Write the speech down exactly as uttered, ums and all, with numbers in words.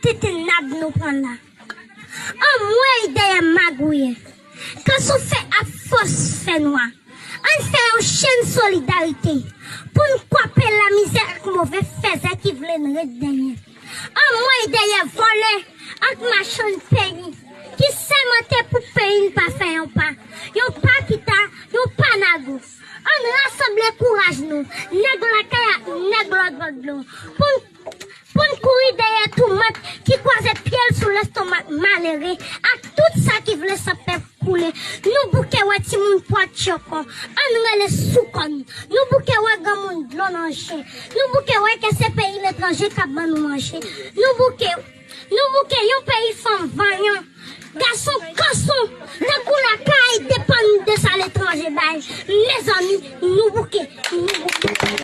Tete nab nou pran la. Anmwey dèyè magouyè. Kan soufè ap fòs fè nwa. Ann fè yon chenn solidarite pou n kwape lamizè ak move fèzè ki vle n ret dèyè. Anmwey dèyè vòlè ak machann peyi ki sèmante pou peyi n pa fè yon pa. Yon pa kita, yon pa nago. Ann rasanble kouraj nou, nèg lakay ak nèg lòt bò dlo, pou n pou n kouri dèyè tomat ki kwaze pye l sou lestomak malere ak tout sa ki vle san pèp koule. Nou bouke wè timoun pwa tchoko, ann rele sou kò n. Nou bouke wè granmoun dlo nan je. Nou bouke wè ke se peyi letranje k ap ban nou manje. Nou bouke, nou bouke yon peyi fanm vanyan, gason kanson, tankou lakay depann de sa letranje bay. Mezanmi, nou bouke, nou bouke.